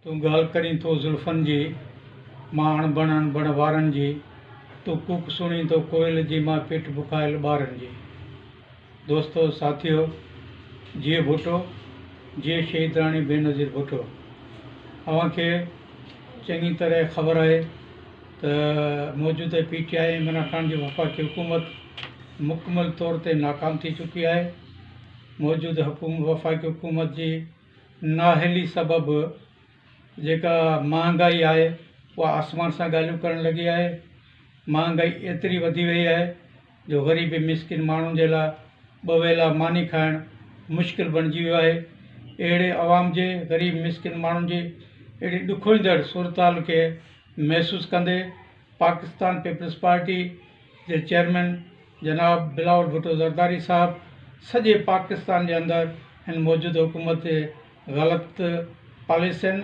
تون ڳالهه ڪرين ٿو زلفن جي، مان اڻبڻ اڻبڻ وارن جي، تون ڪوڪ سڻين ٿو ڪوئل جي، مان پيٽ بکايل ٻارن جي. دوستو ساٿيو جيئي ڀٽو جيئي شهيد راڻي بينظير ڀٽو اوهان کي چڱي طرح خبر آهي ته موجوده پي ٽي آء ۽ عمران خان جي وفاقي حڪومت مڪمل طور تي ناڪام ٿي چڪي آهي موجوده وفاقي حڪومت جي نااهلي سبب جيڪا مهانگائي آهي اها آسمان سان ڳالهيون ڪرڻ لڳي آهي. مهانگائي ايتري وڌي وئي آهي جو غريب مسڪين ماڻهن جي لاء ٻه ويلا ماني کائڻ مشڪل بڻجي ويو آهي. اهڙي عوام جي غريب مسڪين ماڻهن جي اهڙي ڏکوئيندڙ صورتحال کي محسوس ڪندي پاڪستان پيپلز پارٽي جي چيئرمين جناب بلاول ڀٽو زرداري صاحب سڄي پاڪستان جي اندر هن موجوده حڪومت جي غلط پاليسين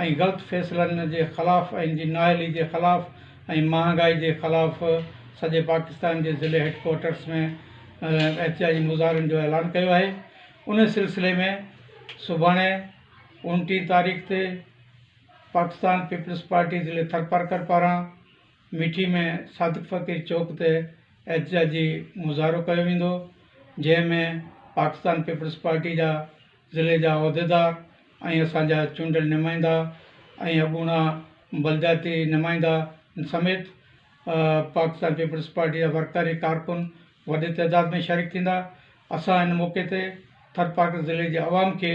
۽ غلط فيصلن جي خلاف ۽ ان جي نااهلي جي خلاف ۽ مهانگائي جي خلاف سڄي پاڪستان جي ضلعي هيڊ ڪوارٽرس ۾ احتجاجي مظاهرن جو اعلان ڪيو آهي ان سلسلي ۾ سڀاڻي اوڻٽيهه تاريخ تي پاڪستان پيپلز پارٽي ضلعي ٿرپارڪر پاران مٺي ۾ صادق فقير چوڪ تي احتجاجي مظاهرو ڪيو ويندو، جنهن ۾ پاڪستان پيپلز پارٽي جا ضلعي جا عهديدار ۽ اسان جا چونڊيل نمائندا ۽ اڳوڻا بلدياتي نمائندا سميت پاڪستان پيپلز پارٽي جا ورڪر ۽ ڪارڪن وڏي تعداد ۾ شريڪ ٿيندا. اسان ان موقعي تي ٿرپارڪر ضلعي جي عوام کي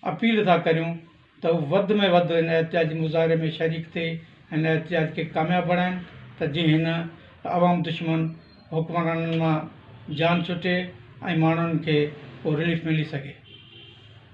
اپيل ٿا ڪريون ته هو وڌ ۾ وڌ هن احتجاجي مظاهري ۾ شريڪ ٿي هن احتجاج کي ڪامياب بڻائين ته جيئن هن عوام دشمن حڪمرانن مان جان ڇٽي ۽ ماڻهن کي ڪو رليف ملي سگهي.